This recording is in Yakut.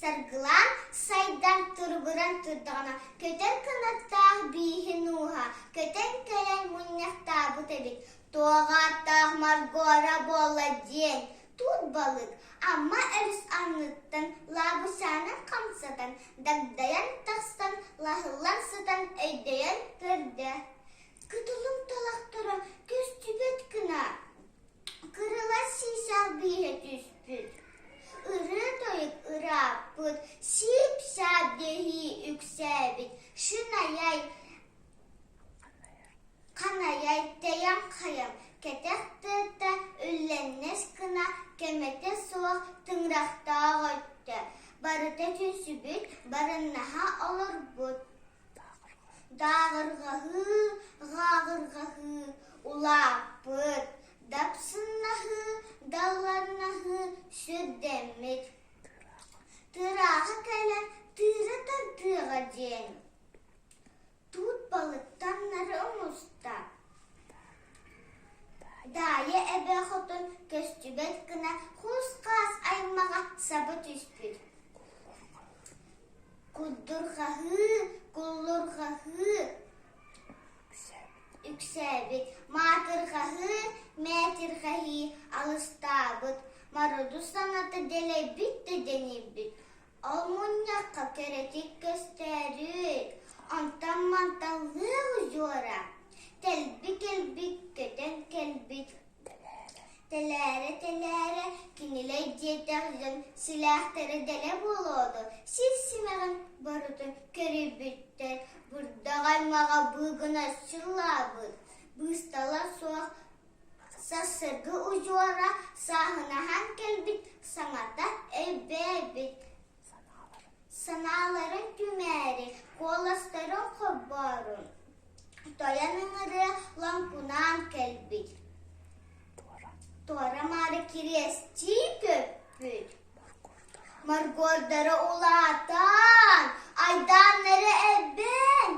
Саргылаан сайдан туругуран турдаҕына көтөр кынаттаах бииһин ууһа көтөн кэлэн мунньахтаабыт эбит. Туох ааттаах Маргора буолла диэн туут балык Амма өрүс анныттан лаабысаанын хамсатан дагдайан тахсан лаһыллан сытан өйдөйөн көрдө. Кытылым талахтара көстүбэт гына кырылас сиисээх бииһэ түспүт. Ырыа-тойук ырааппыт, сип-саап дэһии үксээбит, шынайай Ханайай тэйэн-хайан, кэтэх тыата үллэннэс гына кэмэтэ суох тыҥырахтаах өттө, барыта түнсүбүт, барыннаһа олорбут. Дааҕырҕаһыы, ҕааҕырҕаһыы улааппыт, дапсыннаһыы, далланнаһыы сүрдэммит. Тырааҕа кэлэн тыыра тардыаҕа диэн Туут балыктан нары оҥоста, Даайа эбэ хотун көстүбэт гына кус-хаас аймаҕа саба түспүт. Куддурҕаһыы, куллурҕаһыы үксээбит, маатырҕаһыы, мээтирҕэһии алыстаабыт, мороду саҥата дэлэйбит да дэнийбит, Ол мунньахха кэрэтик көстөөрү, онтон-мантан лыах удьуора, тэлби-кэлбит көтөн кэлбит, тэлээрэ-тэлээрэ кинилэр диэтэх дьон силээхтэрэ дэлэ буолуоду, сир симэҕин барытын көрүйбүттэр, бырдах аймаҕа быыгынас сыллаабыт, быыстала суох Сарсыаргы удьуора сааһынаһан кэлбит саҥата элбээбит, санааларын түмээри, куоластарын холбоору, тойон ыҥырыа лоҥкунаан кэлбит, туора-маары кириэстии көппүт, моргуордара улаатан, айдааннара элбээн.